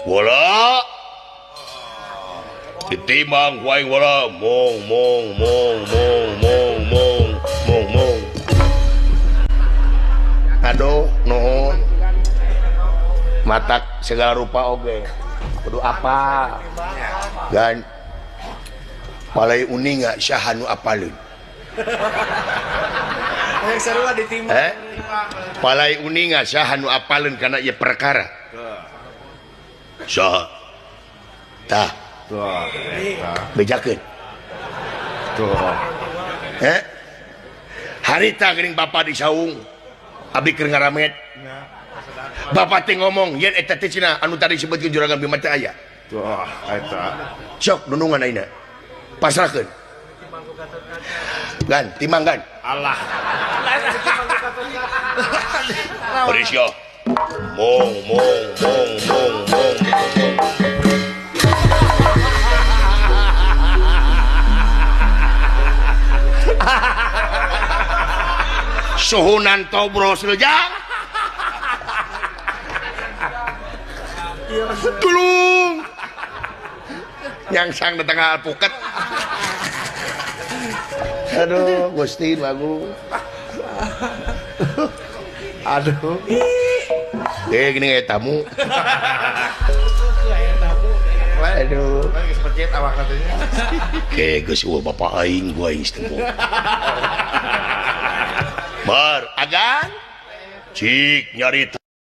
Wala ditimbang ku aing wala mong mong mong mong mong mong mong mong. Aduh nuhun. Matak segala rupa oge. Kudu apa? Gan palai uninga saha nu apaleun. Palai uninga saha nu apaleun kana ieu perkara. Saha? Tah. Bejakeun. Tuh. Harita geuning bapa di saung. Abdi keur ngaramet. Bapak teh ngomong yen eta teh cenah anu tadi disebutkeun Juragan Bima teh aya. Tuh, eta. Sok nunungan ayeuna. Pasrahkeun. Gan, timang gan. Allah. Berisya. Mong mong mong mong mong. Suhunan tobros jang. Tulung. Nyangsang di tengah alpukat. Aduh, Gusti lagu. Aduh. Gini kayak tamu. Aduh. Oke, geus eueuh bapak aing gua aing teu. Bar, agan. Cik nyarita.